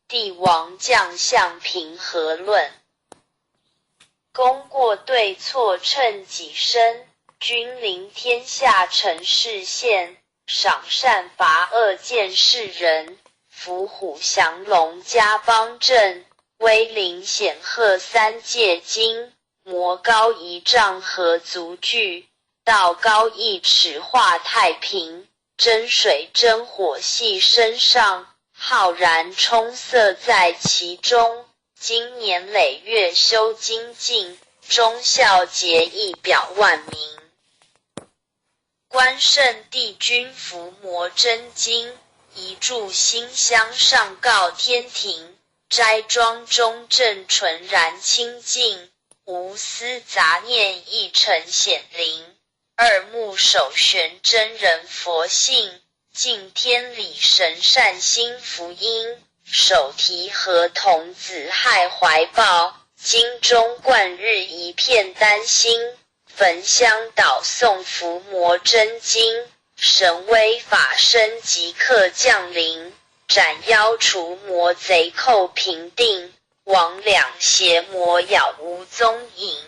帝王将相平和论。功过对错称己身，君临天下成事现，赏善罚恶见世人，伏虎降龙加方正，威灵显赫三界惊，魔高一丈何足惧，道高一尺化太平，真水真火系身上，浩然充塞在其中。经年累月修精进，忠孝节义表万民。关圣帝君伏魔真经，一炷心香上告天庭。斋庄中正纯然清净，无私杂念一尘显灵。二目守玄真人佛性，敬天理神善心福音。手提河童子亥怀抱，金钟贯日一片丹心，焚香祷诵伏魔真经，神威法身即刻降临，斩妖除魔贼寇平定，魍魉邪魔杳无踪影。